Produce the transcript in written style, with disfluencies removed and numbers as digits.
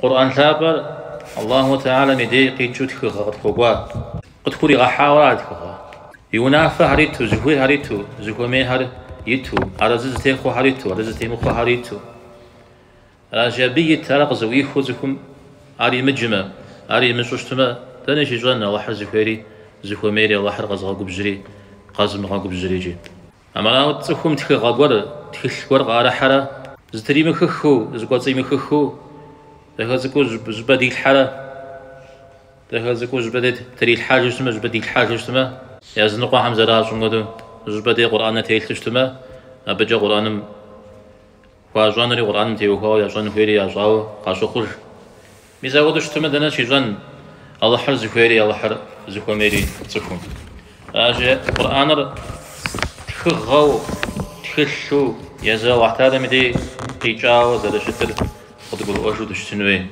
Къурӏэн лъапӏэр Аллаху Тэхьэлам и дей къикӏыу тхыгъэ къытхуэкӏуа. Къытхуригъэхьауэ ара тхыгъэ. И унафэхэр иту, зыхуейхэр иту, зыхуэмейхэр иту, арэзы зытехъуэхэр иту, арэзы зытемыхъуэхэр иту. Аращи, абы ит ар къызэӏуихыу цӏыхум ар имыджмэ, ар имыщӏу щытмэ, дэнэ щищӏэн Алыхьыр зыхуейри, зыхуэмейри, Алыхьыр къэзыгъэгубжьри, къэзымыгъэгубжьри икӏи. Армырауэ цӏыхум тхыгъэ гуэр, тхылъ гуэр къыӏэрыхьэрэ, зытримыхыхыу, зыкӏуэцӏимыхыхыу, дахэ цӏыкӏуу щӏыпӏэ дилъхьэрэ, дахэ цӏыкӏуу щӏыпӏэ дей трилъхьэжу щытмэ, щӏыпӏэ дилъхьэжу щытмэ, языныкъуэхэм зэращӏым хуэдэу, щӏыпӏэ дей Къурӏэныр телъу щытмэ, абыкӏэ Къурӏэным хуащӏэнури Къурӏэным теухуауэ ящӏэн хуейри ящӏауэ къащохъуж. Мис апхуэдэу щытмэ, дэнэ щищӏэн Алыхьыр зыхуейри Алыхьыр зыхуэмейри цӏыхум. Аращи, Къурӏэныр тхыгъэу, тхылъу езы Алыхь Тэхьэлам и дей къикӏауэ зэрыщытыр къыдгурыӏуэжу дыщытын хуей.